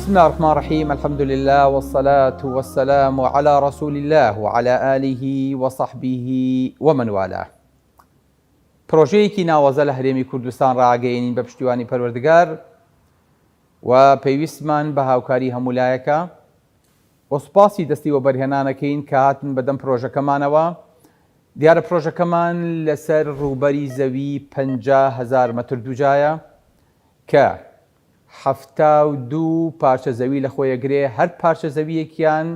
بسم الله الرحمن الرحیم الحمد لله والصلاة والسلام على رسول الله وعلى آله وصحبه ومن والاه پرۆژەیەکی ناوەزە لە هەرێمی کوردستان ڕاگەیەنین بە پشتیوانی پەروەردگار و پێویستمان بە هاوکاری هەموو لایەکە و سوپاسی دەستی وەبەرهێنانەکەین کە هاتن بەدەم پرۆژەکەمانەوە دیارە پرۆژەکەمان لەسەر ڕووبەری زەوی 50 هەزار مەتر دووجایە کە 72 پارچە زەوی لە خۆیەگرێ هەر پارچە زەویەکیان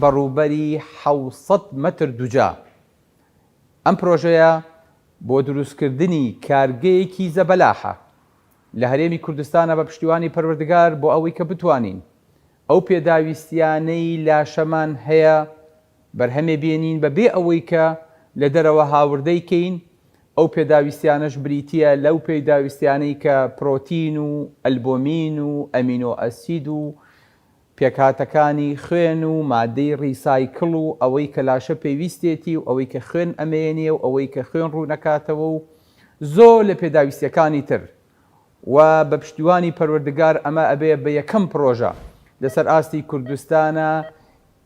بە ڕووبەری 600 مەتر دووجا. ئەم پرۆژەیە بۆ دروستکردنی کارگەیەکی زەبەلاحە لە هەرێمی کوردستانە بە پشتیوانی پەروەردگار بۆ ئەوەی کە بتوانین ئەو پێداویستیانەی لاشەمان هەیە بەرهەمێ بێنین بە بێ ئەوەی کە لە دەرەوە هاوردەی کەین، ئەو پێداویستیانەش بریتیە لەو پێداویستیانەی کە پرۆتین و ئەلبۆمین و ئەمینۆ ئەسید و پێکهاتەکانی خوێن و مادەی ڕیسایکڵ و ئەوەی کە لاشە پێویستێتی و ئەوەی کە خوێن ئەمێنێ و ئەوەی کە خوێن ڕوونەکاتەوە و زۆر لە پێداویستیەکانی تر و بە پشتیوانی پەروەردگار ئەمە ئەبێ بە یەکەم پڕۆژە لەسەر ئاستی کوردستانە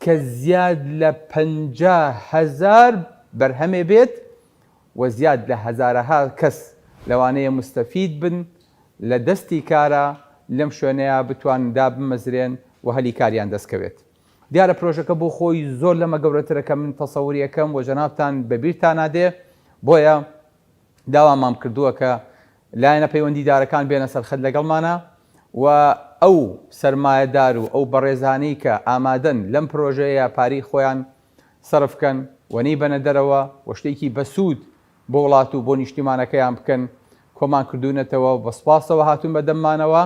کە زیاد لە 50,000 بەرهەمێ بێت و زیاد لە هەزارەها کەس لەوانەیە موستەفید بن لە دەستی کارا لەم شوێنەیا بتوانن دابمەزرێن و هەلی کاریان دەست کەوێت. دیارە پرۆژەکە بۆ خۆی زۆر لەمە گەورەترە کە من تەسەوری ئەکەم و جەنابتان بە بیرتانا دێ بۆیە داوامام کردووە کە لایەنە پەیوەندیدارەکان بێنە سەر خەت لەگەڵمانا و ئەو سەرمایەدار و ئەو بەڕێزانەی کە ئامادەن لەم پرۆژەیە پارەی خۆیان سەرف کەن و نەیبەنە دەرەوە و شتێکی بەسوود بۆ وڵات و بۆ نیشتیمانەکەیان بکەن کۆمان کردوونەتەوە و بە سوپاسەوە هاتوون بە دەممانەوە،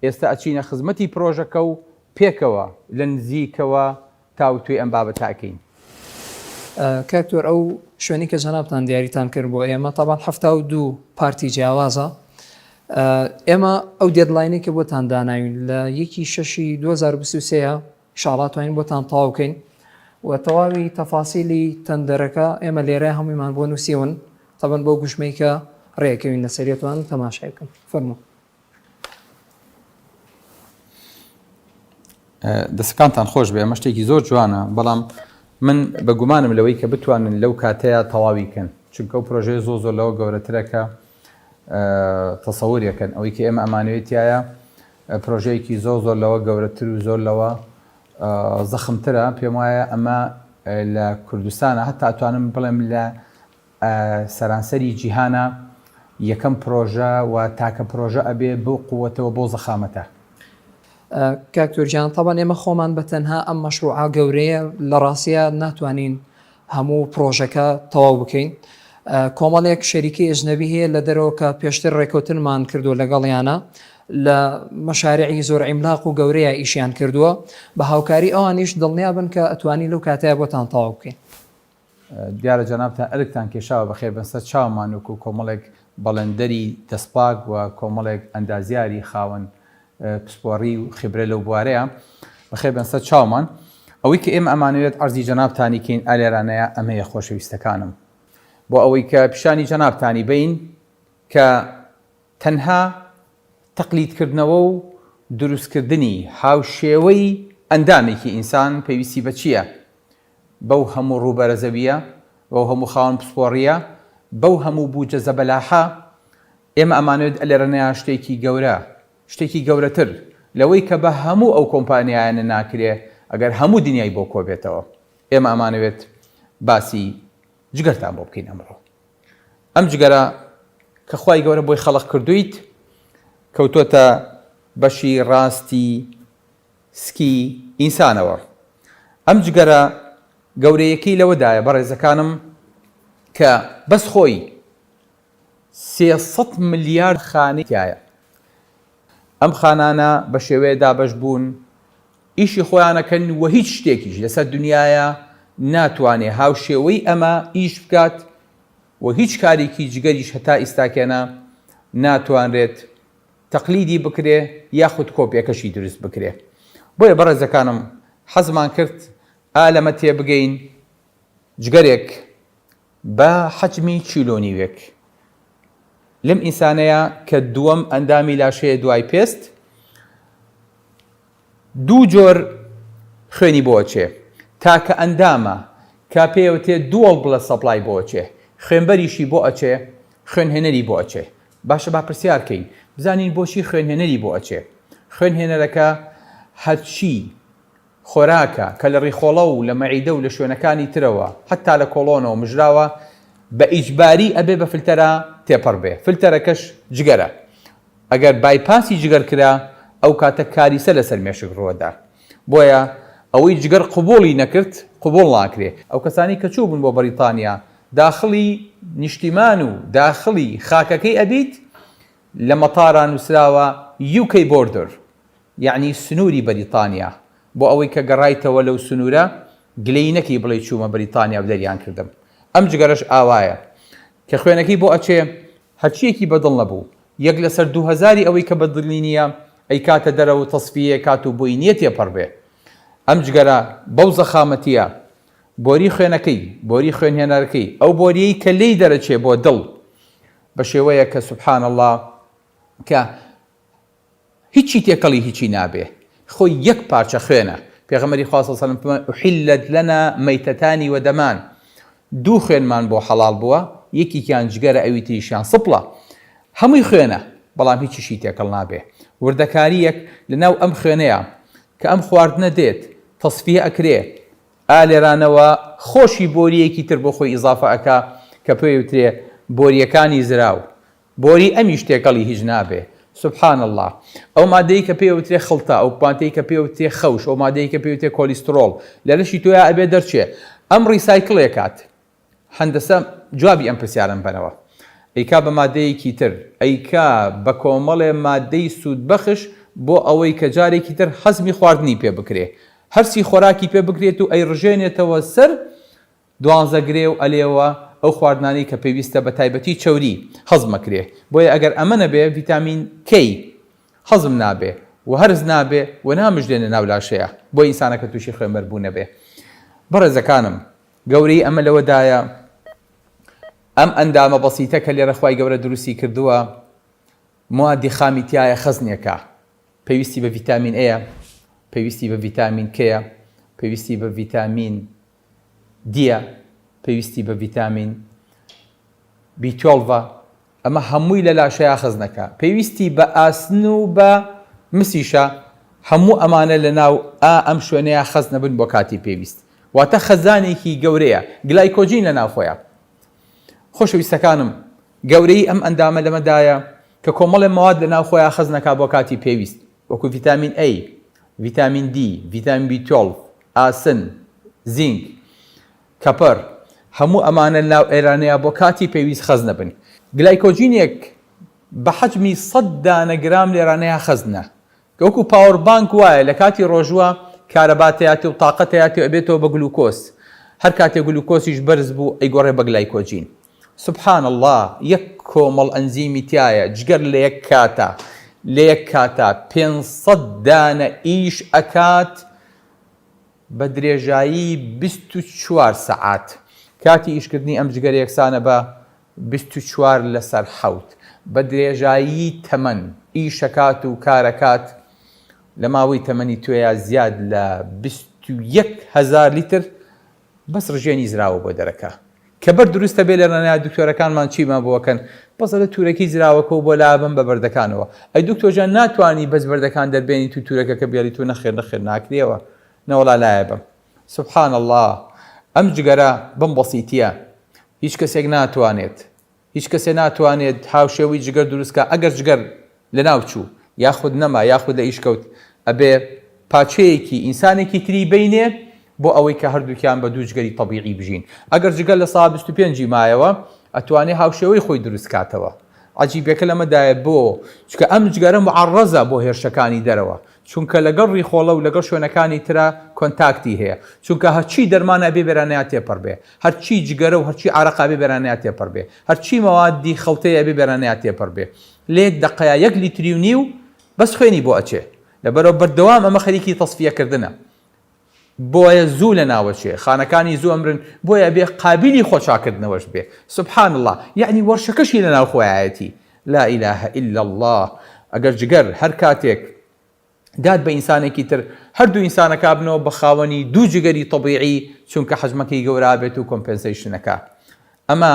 ئێستا ئەچینە خزمەتی پرۆژەکە و پێکەوە لە نزیکەوە تاوتوێی ئەم بابەتە ئەکەین. کاک تۆر ئەو شوێنەی کە جەنابتان دیاریتان کرد بۆ ئێمە تەبعەن 72 پارتی جیاوازە ئێمە ئەو deadline ەی کە بۆتان داناوین لە یەکی شەشی 2023 ئیشاڵا توانین بۆتان تەواو کەین و تەواوی تەفاسیلی تەندەرەکە ئێمە لێرە هەموویمان بۆ نووسیون تەبەن بۆ گوشمەی کە ڕێکەوین لەسەری توان تەماشای بکەن فەرموو. دەستەکانتان خۆش بێ ئەمە شتێکی زۆر جوانە بەڵام من بە گومانم لەوەی کە بتوانن لەو کاتەیە تەواوی کەن چونکە ئەو پرۆژەیە زۆر زۆر لەوە گەورەترە کە تەسەوریەکەن ئەوەی کە ئێمە ئەمانەوێت تایە پرۆژەیەکی زۆر زۆر لەوە گەورەتر و زۆر لەوە زەخمترە، پێم وایە ئەمە لە کوردستانە هەتا ئەتوانم بڵێم لە سەرانسەری جیهانە یەکەم پرۆژە و تاکە پرۆژە ئەبێ بەو قووەتەوە بەو زەخامەتە. کاک تورکیان تەبعەن ئێمە خۆمان بە تەنها ئەم مەشروعە گەورەیە لە ڕاستیا ناتوانین هەموو پڕۆژەکە تەواو بکەین. کۆمەڵێک شەریکەی ئەجنەبی هەیە لە دەرەوە کە پێشتر ڕێکەوتنمان کردووە لەگەڵیانە لە مەشارعی زۆر عیملاق و گەورەیە ئیشیان کردووە بە هاوکاری ئەوانیش دڵنیا بن کە ئەتوانین لەو کاتەیە بۆتان تەواو بکەین. دیارە جەنابتان ئەرکتان کێشاوە بەخێر بن سەر چاومان وەکو کۆمەڵێک بەڵێندەری دەستپاک و کۆمەڵێک ئەندازیاری خاوەن پسپۆڕی و خیبرە لەو بوارەیە بەخێر بن سەر چاومان ئەوەی کە ئێمە ئەمانەوێت عەرزی جەنابتانی کەین ئالێرانەیە ئەمەیە خۆشەویستەکانم بۆ ئەوەی کە پیشانی جەنابتانی بین کە تەنها تەقلیدکردنەوە و دروستکردنی هاوشێوەی ئەندامێکی ئینسان پێویستی بە چییە؟ بەو هەموو ڕووبەرە زەوییە، بەو هەموو خاوەن پسپۆڕییە، بەو هەموو بوجە زەبەلاحە، ئێمە ئەمانەوێت لێرەنەیا شتێکی گەورە، شتێکی گەورەتر لەوەی کە بە هەموو ئەو کۆمپانیایانە ناکرێ ئەگەر هەموو دنیای بۆ کۆبێتەوە. ئێمە ئەمانەوێت باسی جگەرتان بۆ بکەین ئەمڕۆ. ئەم جگەرە کە خوای گەورە بۆی خەڵق کردوویت کەوتۆتە بەشی ڕاستی سکی ئینسانەوە. ئەم جگەرە گەورەیەکەی لەوەدایە بەڕێزەکانم کە بەس خۆی 300 ملیارد خانەی تیایە. ئەم خانانە بە شێوەیە دابەش بوون ئیشی خۆیان ئەکەن و هیچ شتێکیش لەسەر دنیایا ناتوانێ هاوشێوەی ئەمە ئیش بکات و هیچ کارێکی جگەریش هەتا ئیستاکێنە ناتوانرێت تەقلیدی بکرێ یاخود کۆپیەکەشی دروست بکرێ بۆیە بەڕێزەکانم حەزمان کرد ئا لەمە تێبگەین جگەرێک بە حەجمی کیلۆ نیوێک لەم ئینسانەیە کە دووەم ئەندامی لاشەیە دوای پێست. دوو جۆر خوێنی بۆ ئەچێ، تاکە ئەندامە کە پێیەوتێ dual blood supply بۆ ئەچێ، خوێنبەریشی بۆ ئەچێ، خوێنهێنەری بۆ ئەچێ. باشە با پرسیار کەین بزانین بۆچی خوێنهێنەری بۆ ئەچێ؟ خوێنهێنەرەکە هەرچی خۆراکە کە لە ڕیخۆڵە و لە مەعیدە و لە شوێنەکانی ترەوە هەتا لە کۆڵۆنەوە مژراوە بە ئیجباری ئەبێ بە فلتەرا تێپەڕ بێ، فلتەرەکەش جگەرە. ئەگەر bypass ی جگەر کرا ئەو کاتە کاریسە لەسەر مێشک ڕووەدا. بۆیە ئەوەی جگەر قبوڵی نەکرد قبوڵ ناکرێ. ئەو کەسانەی کە چووبوون بۆ بەریتانیا داخڵی نیشتیمان و داخڵی خاکەکەی ئەبیت لە مەتارا نووسراوە UK border یەعنی سنووری بەریتانیا بۆ ئەوەی کە گەڕایتەوە لەو سنوورە گلەیی نەکەی بڵێی چوومە بەریتانیا و دەریان کردم. ئەم جگەرەش ئاوایە کە خوێنەکەی بۆ ئەچێ هەرچییەکی بە دڵ نەبوو، یەک لەسەر دووهەزاری ئەوەی کە بە دڵی نییە، ئەیکاتە دەرەوە و تەسفیەی ئەکات و بۆی نییە تێپەڕ بێ. ئەم جگەرە بەو زەخامەتییە، بۆری خوێنەکەی، بۆری خوێنهێنەرەکەی، ئەو بۆرییەی کە لێی دەرەچێ بۆ دڵ، بە شێوەیەک کە سبحان اللە کە هیچی تێکەڵی هیچی نابێ خۆی یەک پارچە خوێنە پێغەمبەری خوا صلی اللە علیە وسلم فەرمووی احلت لنا میتتان و دمان دوو خوێنمان بۆ حەڵاڵ بووە یەکیکیان جگەرە ئەوی تریشیان سپڵە هەمووی خوێنە بەڵام هیچیشی تێکەڵ نابێ وردەکاریەک لەناو ئەم خوێنەیە کە ئەم خواردنە دێت تەسفیە ئەکرێ ئا لێرانەوە خۆشی بۆریەکی تر بۆ خۆی ئیزافە ئەکا کە پێی وترێ بۆریەکانی زراو بۆری ئەمیش تێکەڵی هیچ نابێ سبحان اللە ئەو مادەی کە پێی ئەوترێ خڵتە ئەو مادەی کە پێی ئەوترێ خەوش ئەو مادەی کە پێی ئەوترێ کۆلیسترۆڵ لە لەشی تۆیا ئەبێ دەرچێ ئەم recycle ێ کات هەندەسە جوابی ئەم پرسیارەم بەنەوە ئەیکا بە مادەیەکی تر ئەیکا بە کۆمەڵێ مادەی سوودبەخش بۆ ئەوەی کە جارێکی تر هەزمی خواردنی پێ بکرێ هەرسی خۆراکی پێ بکرێت و ئەیڕژێنێتەوە سەر دوانزە گرێ و ئەلێوە ئەو خواردنانەی کە پێویستە بە تایبەتی چەوری هەزم ئەکرێ بۆیە ئەگەر ئەمە نەبێ ڤیتامین کەی هەزم نابێ و هەرس نابێ و نامژدێنە ناو لاشەیە بۆیە ئینسانەکە توشی خوێنبەربوون ئەبێ بەڕێزەکانم گەورەی ئەمە لەوەدایە ئەم ئەندامە بەسیتە کە لێرە خوای گەورە دروستی کردووە موادی خامی تیایە خەزنێکە پێویستی بە ڤیتامین ئەیە پێویستی بە ڤیتامین کەیە پێویستی بە ڤیتامین دیە پێویستی بە ڤیتامین بی twelve ە ئەمە هەمووی لە لاشەیا خزنەکە پێویستی بە ئاسن و بە مسیشە هەموو ئەمانە لە ناو ئا ئەم شوێنەیە خەز نەبن بۆ کاتی پێویست واتە خەزانێکی گەورەیە گلایکۆجین لە ناوخۆیە خۆشەویستەکانم گەورەی ئەم ئەندامە لەمەدایە کە کۆمەڵێ مەواد لە ناو خۆیان خەزنەکە بۆ کاتی پێویست وەکو ڤیتامین A، ڤیتامین D، ڤیتامین B twelve، ئاسن، زینک، copper، هەموو ئەمانە لەناو ئێرانەیا بۆ کاتی پێویست خەزنەبن. گلایکۆجینێک بە حەجمی سەد دانە گرام لێرانەیا خەزنە کە وەکو power bank وایە لە کاتی ڕۆژوە کارەبا تەیاتێ و تاقە تەیاتێ و ئەبێتەوە بە گلوکۆز هەر کاتێ گلوکۆزیش بەرز بوو ئەیگۆڕێ بە گلایکۆجین. سبحان اللە یەک کۆمەڵ ئەنزیمی تیایە جگەر لە یەک کاتا لە یەک کاتا 500 دانە ئیش ئەکات بە درێژایی 24 سەعات کاتی ئیشکردنی ئەم جگەرە یەکسانە بە 24 لەسەر حەوت بە درێژایی تەمەن ئیشەکات و کارەکات لە ماوەی تەمەنی توێیا زیاد لە 21 هەزار لیتر بەس ڕژێنی زراوە بۆ دەرەکا کە بەرد دروست ئەبێ لە رەنیا دکتۆرەکانمان چیمان بۆ ئەکەن بەس ئەلێ تورەکەی زراوەکەو بۆ لابەم بە بەردەکانەوە ئەی دکتۆر جان ناتوانی بەس بەردەکان دەربێنیت و تورەکەکە بێڵیت و نەخێر نەخێر ناکرێەوە نەوەڵا لایەبەم سبحان اللە ئەم جگەرە بەم بەسیتیە هیچ کەسێک ناتوانێت هیچ کەسێ ناتوانێت هاوشێوەی جگەر دروست کا ئەگەر جگەر لەناو چوو یاخود نەما یاخود لە ئیش کەوت ئەبێ پاچەیەکی ئینسانێکی تری بینێ بۆ ئەوەی کە هەردووکیان بە دوو جگەری تەبیعی بژین ئەگەر جگەر لە سا 25 ی مایەوە ئەتوانێ هاوشێوەی خۆی دروست کاتەوە عەجیبەکە لەمەدایە بۆ چونکە ئەم جگەرە معەڕەزە بۆ هێرشەکانی دەرەوە چونکە لەگەڵ ڕیخۆڵە و لەگەڵ شوێنەکانی ترا contact ی هەیە چونکە هەرچی دەرمانە ئەبێ بێرانەیا تێپەڕ بێ هەرچی جگەرە و هەرچی عارەقە ئەبێ بێرانەیا تێپەڕ بێ هەرچی مەوادی خڵتەیە ئەبێ بێرانەیا تێپەڕ بێ لە یەک دەقەیا یەک لیتری و نیو بەس خوێنی بۆ ئەچێ لەبەرئەوە بەردەوام ئەمە خەریکی تەسفیە کردنە بۆیە زوو لەناوەچێ خانەکانی زوو ئەمرن بۆیە ئەبێ قابیلی خۆ چاکردنەوەش بێ سبحان اللە یەعنی وەرشەکەشی لەناو خۆیایەتی لا اله الا اللە ئەگەر جگەر هەر کاتێک. دات بە ئینسانێکی تر هەردوو ئینسانەکە بنەوە بە خاوەنی دوو جگەری تەبیعی چونکە حەجمەکەی گەورە بێت و compensation ەکە ئەمە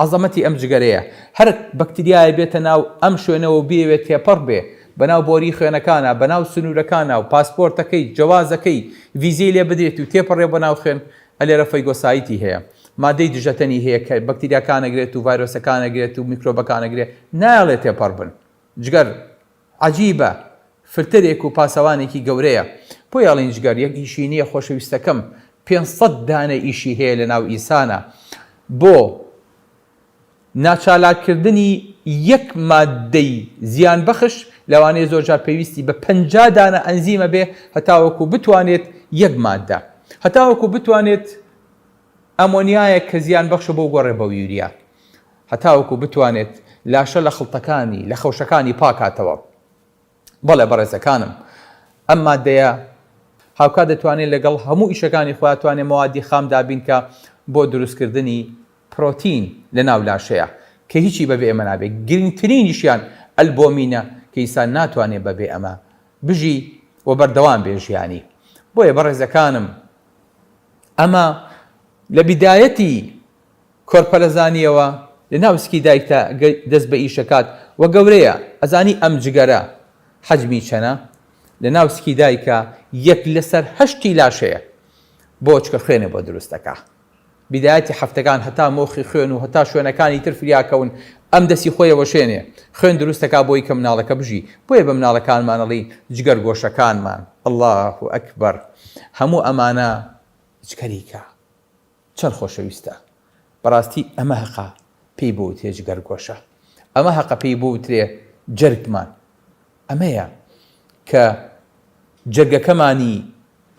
عەزەمەتی ئەم جگەرەیە هەر بەکتریایە بێتە ناو ئەم شوێنەوە و بیەوێت تێپەڕ بێ بەناو بۆری خوێنەکانا بەناو سنوورەکانا و پاسپۆرتەکەی جەوازەکەی ڤیزەی لێ بدرێت و تێپەڕێ بۆ ناو خوێن ئەلێرە phagocyte ی هەیە مادەی دژەتەنی هەیە کە بەکتریاکان ئەگرێت و ڤایرۆسەکان ئەگرێت و میکرۆبەکان ئەگرێت نایەڵێ تێپەڕ بن جگەر عەجیبە فلتەرێک و پاسەوانێکی گەورەیە بۆیە ئەڵێن جگەر یەک ئیشی نیە خۆشەویستەکەم 500 دانە ئیشی هەیە لە ناو ئینسانا بۆ ناچالاککردنی یەک ماددەی زیان بەخش لەوانەیە زۆرجار پێویستی بە 50 دانە ئەنزیمە بێ هەتاوەکو بتوانێت یەک ماددە هەتاوەکو بتوانێت ئەمۆنیایەک کە زیان بەخشە بۆ گۆڕێ بە یوریا هەتاوەکو بتوانێت لاشە لە خڵتەکانی لە خەوشەکانی پاکاتەوە. بەڵێ بەڕێزەکانم ئەم مادەیە هاوکات دەتوانێت لەگەڵ هەموو ئیشەکانی خۆیان توانێت مەوادی خام دابین کە بۆ دروستکردنی پرۆتین لە ناو لاشەیە کە هیچی بەبێ ئێمە نابێت گرنگترینیشیان ئەلبۆمینە کە ئینسان ناتوانێت بەبێ ئەمە بژی و بەردەوام بێ ژیانی بۆیە بەڕێزەکانم ئەمە لە بیدایەتی کۆرپەلەزانیەوە لە ناو سکی دایکتا دەست بە ئیشەکات وە گەورەیە ئەزانی ئەم جگەرە حەجمی چەنە لە ناو سکی دایکا یەک لەسەر هەشتی لاشەیە بۆ چکە خوێنێ بۆ دروست دەکا بیدایەتی هەفتەکان هەتا مۆخی خوێن و هەتا شوێنەکانی تر فریاکەون ئەم دەسی خۆیە وەشێنێ خوێن دروست دەکا بۆی کە مناڵەکە بژی بۆیە بە مناڵەکانمان ئەڵێین جگەر گۆشەکانمان اللە اکبر هەموو ئەمانە جگەریکە چەند خۆشەویستە بەڕاستی ئەمە هەقە پێی بوترێ جگەر گۆشە ئەمە هەقە پێی بوترێ جەرگمان ئەمەیە کە جەرگەکەمانی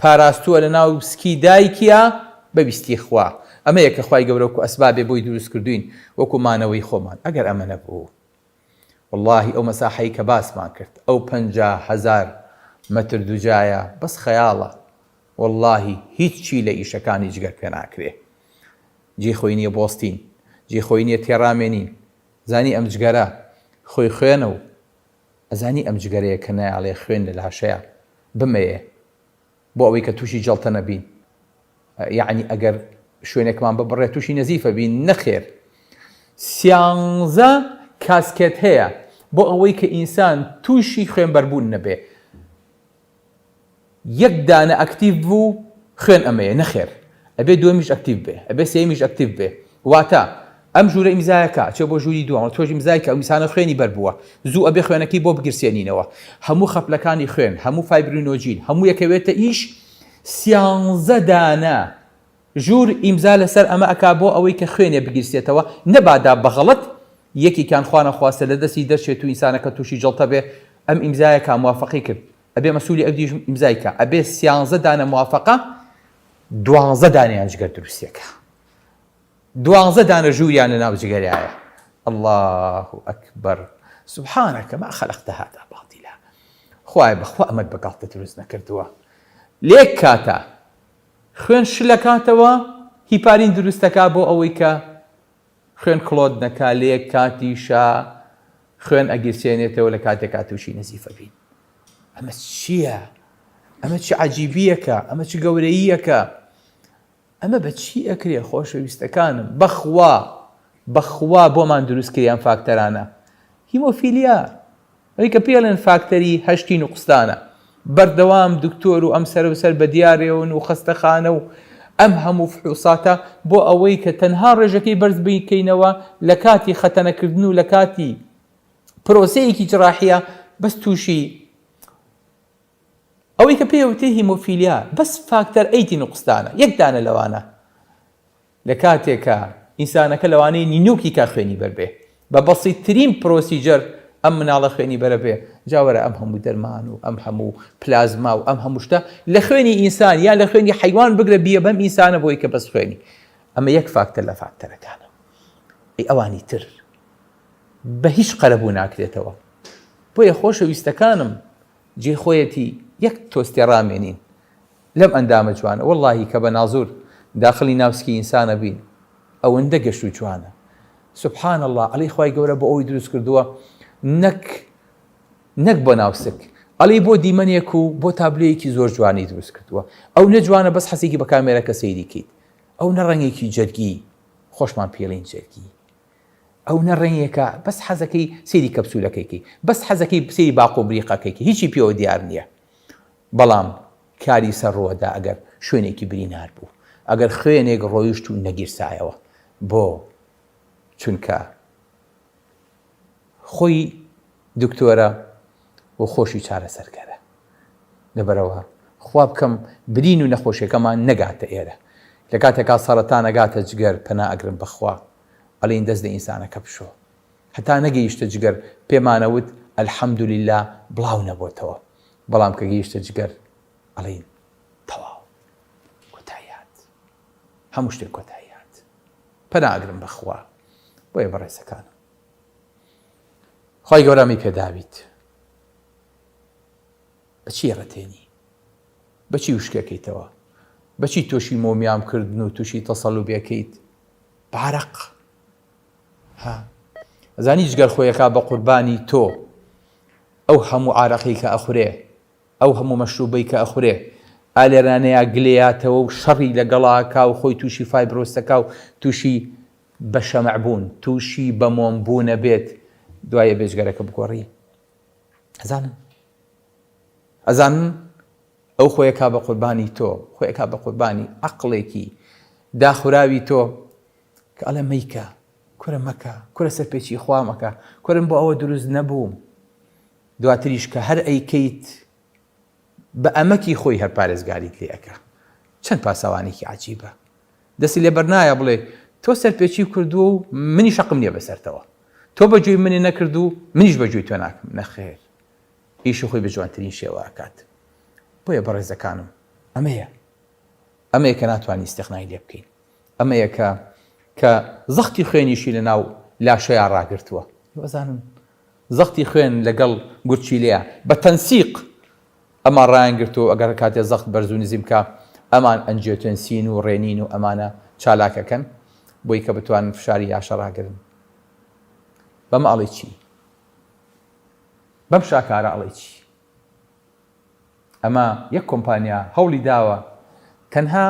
پاراستووە لە ناو سکی دایکیا بە ویستی خوا ئەمەیە کە خوای گەورە وەکو ئەسبابێ بۆی دروست کردوین وەکو مانەوەی خۆمان ئەگەر ئەمە نەبوو وەڵاهی ئەو مەساحەی کە باسمان کرد ئەو 50,000 مەتر دوجایە بەس خەیاڵە وەڵاهی هیچی لە ئیشەکانی جگەر پێ ناکرێ جێی خۆی نیە بۆستین جێی خۆی نیە تێڕامێنین زانی ئەم جگەرە خۆی خوێنە و ئەزانی ئەم جگەرەیە کە نایەڵێ خوێن لە لاشەیا بمەیێ بۆ ئەوەی کە تووشی جەڵتە نەبین یەعنی ئەگەر شوێنێکمان ببڕێ تووشی نەزیفە بین نەخێر سیانزە cascade هەیە بۆ ئەوەی کە ئینسان تووشی خوێنبەربوون نەبێ یەک دانە active بوو خوێن ئەمەیە نەخێر ئەبێ دووەمیش active بێ ئەبێ سێیەمیش active بێ واتە ئەم ژوورە ئیمزایەکە چێ بۆ ژووری دووەم تۆش ئیمزای کە ئەو ئینسانە خوێنی بەر بووە زوو ئەبێ خوێنەکەی بۆ بگرسێنینەوە هەموو خەپلەکانی خوێن هەموو fibrinogen هەموو یەکەوێتە ئیش سیانزە دانە ژوور ئیمزا لەسەر ئەمە ئەکا بۆ ئەوەی کە خوێنێ بگیرسێتەوە نەبادا بە غەڵەت یەکێکیان خوانەخواستە لە دەستی دەرچێت و ئینسانەکە تووشی جەڵتە بێ ئەم ئیمزایە کا موافەقەی کرد ئەبێ مەسولی ئەو دیش ئیمزای کا ئەبێ سیانزە دانە موافەقە دوانزە دانەیان جگەر دروستێکە دوانزە دانە ژووریان لە ناو جگەرایە اللە اکبر سبحانك ما خلقت هذا باطلا خوایە بەخوا ئەمەت بە گاڵتە دروست نەکردووە لێک کاتە خوێن شلەکاتەوە هیپارین دروستەکا بۆ ئەوەی کە خوێن clot نەکا لەیەک کاتیشا خوێن ئەگیرسێنێتەوە لە کاتێکا تووشی نەزیفە بین ئەمە چییە؟ ئەمە چ عەجیبیەکە ئەمە چ گەورەییەکە ئەمە بە چی ئەکرێ خۆشەویستەکانم بەخوا بەخوا بۆمان دروست کری ئەم فاکتەرانە هیمۆفیلیا ئەوەی کە پێڵێن فاکتەری هەشتی نوقستانە بەردەوام دکتۆر و ئەم سەر و سەر بە دیارێون و خەستەخانە و ئەم هەموو فحوساتە بۆ ئەوەی کە تەنها ڕێژەکەی بەرز بکەینەوە لە کاتی خەتەنەکردن و لە کاتی پرۆسەیەکی جراحیە بەس تووشی ئەوەی کە پێی وترێ هیمۆفیلیا بەس factor eight ی نوقستانە یەک دانە لەوانە لە کاتێکا ئینسانەکە لەوانەیە نینۆکی کا خوێنی بەر بێ بە بەسیترین procedure ئەم مناڵە خوێنی بەرە بێ جا وەرە ئەم هەموو دەرمان و ئەم هەموو پلازما و ئەم هەموو شتە لە خوێنی ئینسان یان لە خوێنی حەیوان بگرە بیە بەم ئینسانە بۆی کە بەس خوێنی ئەمە یەک فاکتەر لە فاکتەرەکانە ئەی ئەوانی تر بە هیچ قەرەبوو ناکرێتەوە بۆیە خۆشەویستەکانم جێی خۆیەتی یەک تۆز تێڕامێنین لەم ئەندامە جوانە وەڵاهی کە بە نازور داخلی ناو سکی ئینسانە بین ئەوەندە گەش و جوانە سبحان اللە ئەڵێی خوای گەورە بۆ ئەوەی دروست کردووە نەک نەک بۆ ناو سک. ئەڵێی بۆ دیمەنێک و بۆ تابلۆیەکی زۆر جوانی دروست کردووە. ئەو نە جوانە بەس حەزێکی بە کامێرەکە سەیری کەیت. ئەو نە ڕەنگێکی جەرگی خۆشمان پێڵین جەرگی. ئەو نە ڕەنگێکە بەس حەزەکەی سەیری کەپسولەکەی کەی. بەس حەزەکەی سەیری باق و بریقەکەی کەی. هیچی پێوە دیار نییە. بەڵام کاری سەر ڕووەدا ئەگەر شوێنێکی برینار بوو. ئەگەر خوێنێک ڕۆیشت و نەگیرسایەوە. بۆ؟ چونکە خۆی دکتۆرە و خۆشی چارەسەرکەرە لەبەرئەوە خوا بکەم برین و نەخۆشیەکەمان نەگاتە ئێرە لە کاتێکا سەرەتان ئەگاتە جگەر پەنا ئەگرم بەخوا ئەڵێین دەست لە ئینسانەکە بشۆ هەتا نەگەیشتە جگەر پێمانەوت الحمدللە بڵاو نەبۆتەوە بەڵام کە گەیشتە جگەر ئەڵێین تەواو کۆتایی هات هەموو شتێک کۆتایی هات پەنا ئەگرم بەخوا بۆیە بەڕێزەکانم خوای گەورە ئەمەی پێداویت بەچی ڕەتێنی بەچی وشکەکەیتەوە بەچی تووشی مۆمیام کردن و تووشی تەسەلوبەکەیت بارەق ها ئەزانی جگەر خۆیەکا بە قوربانی تۆ ئەو هەموو عارەقی کە ئەخورێ ئەو هەموو مەشروبەی کە ئەخورێ ئالێرانەیە گلێیاتەوە و شەڕی لەگەڵا کا و خۆی تووشی فایبرۆسەکە و تووشی بە شەمع بوون تووشی بە مۆم بوون ئەبێت دوای ئەبێ جگەرەکە بگۆڕی ئەزانن ئەزانن ئەو خۆیەکا بە قوربانی تۆ خۆیەکا بە قوربانی عەقڵێکی داخوراوی تۆ کە ئەڵێ مەیکە کورە مەکە کورە سەرپێچی خوا مەکە کورم بۆ ئەوە دروست نەبووم دواتریش کە هەر ئەیکەیت بە ئەمەکی خۆی هەر پارێزگاریت لێ ئەکا چەند پاسەوانێکی عجیبە دەستی لێ بەرنایە بڵێ تۆ سەرپێچی کردووە و منیش حەقم نییە بەسەرتەوە تۆ بە گوێی منی نەکرد و منیش بە گوێی تۆ ناکەم نەخێر ئیشی خۆی بە جوانترین شێوە ئەکات بۆیە بەڕێزەکانم ئەمەیە ئەمەیە کە ناتوانین ئیستغنای لێ بکەین ئەمەیە کە کە زەختی خوێنیشی لە ناو لاشەیا ڕاگرتووە وەزانن زەختی خوێن لەگەڵ گورچیلەیە بە تەنسیق ئەمان ڕایان گرتووە و ئەگەر کاتێ زەخت بەرز و نزیم کا ئەمان ئەنجیۆتێنسین و ڕێنین و ئەمانە چالاک ئەکەن بۆی کە بتوانن فشاری لاشە ڕاگرن. بەمە ئەڵێی چی؟ بەم شاکارە ئەڵێی چی؟ ئەمە یەک کۆمپانیا هەوڵی داوە تەنها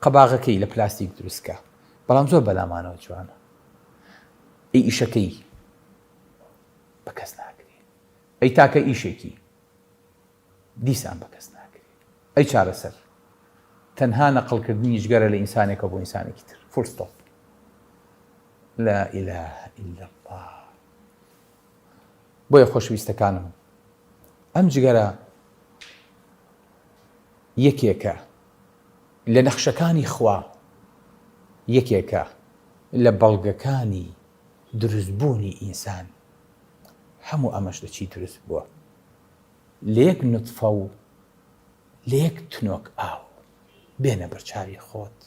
قەباغەکەی لە پلاستیک دروست کا بەڵام زۆر بەلامانەوە جوانە. ئەی ئیشەکەی بە کەس ناکرێ. ئەی تاکە ئیشێکی دیسان بە کەس ناکرێ. ئەی چارەسەر؟ تەنها نەقڵکردنی جگەرە لە ئینسانێکەوە بۆ ئینسانێکی تر. Full stop. لا اله الا اللە. بۆیە خۆشەویستەکانم ئەم جگەرە یەکێکە لە نەخشەکانی خوا، یەکێکە لە بەڵگەکانی دروستبوونی ئینسان. هەموو ئەمەش لە چی دروست بووە؟ لە یەک نوتفە و لە یەک تنۆک ئاو. بێنە بەرچاوی خۆت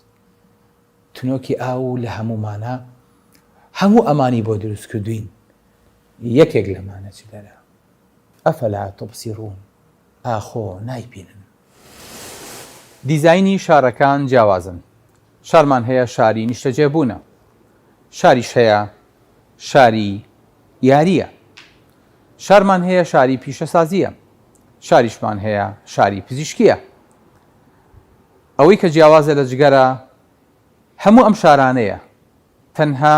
تنۆکی ئاو و لە هەموومانا هەموو ئەمانی بۆ دروست کردووین یەکێک لەمانە جگەرە. افلا تبصرون ئاخۆ نایبینن؟ دیزاینی شارەکان جیاوازن، شارمان هەیە شاری نیشتەجێبوونە، شاریش هەیە شاری یارییە، شارمان هەیە شاری پیشەسازییە، شاریشمان هەیە شاری پزیشکییە. ئەوەی کە جیاوازە لە جگەرە هەموو ئەم شارانەیە تەنها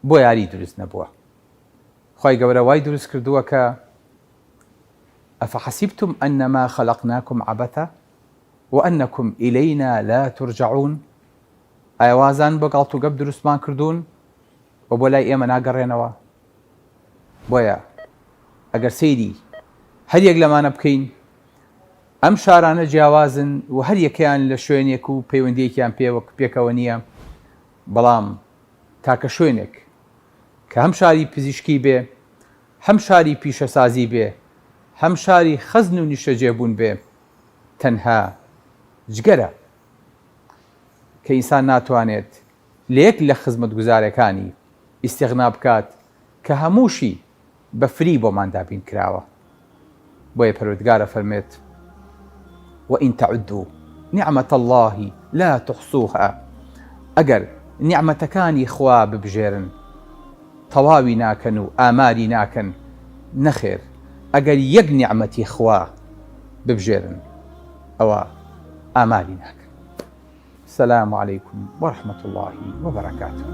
بۆ یاری دروست نەبووە. خوای گەورە وای دروست کردووە کە افحسبتم انما خلقناکم عبثا وانکم الینا لا ترجعون ئایا وازان بۆ گاڵتوگەپ دروستمان کردوون و بۆ لای ئێمە ناگەڕێنەوە؟ بۆیە ئەگەر سەیری هەر یەک لەمانە بکەین ئەم شارانە جیاوازن و هەر یەکەیان لە شوێنێک و پەیوەندیەکیان پێوە پێکەوە نییە بەڵام تاکە شوێنێک کە هەم شاری پزیشکی بێ هەم شاری پیشەسازی بێ هەم شاری خەزن و نیشتەجێبوون بێ تەنها جگەرە کە ئینسان ناتوانێت لە یەک لە خزمەتگوزارەکانی ئیستیغنا بکات کە هەمووشی بە free بۆمان دابین کراوە بۆیە پەروەردگار ئەفەرمێت وان تعدوا نعمة اللە لا تحصوها ئەگەر نیعمەتەکانی خوا ببژێرن تەواوی ناکەن و ئاماری ناکەن نەخێر ئەگەر یەک نیعمەتی خوا. ببژێرن ئەوە ئاماری ناکەن. السلام علیکم ورحمة اللە وبرکاته.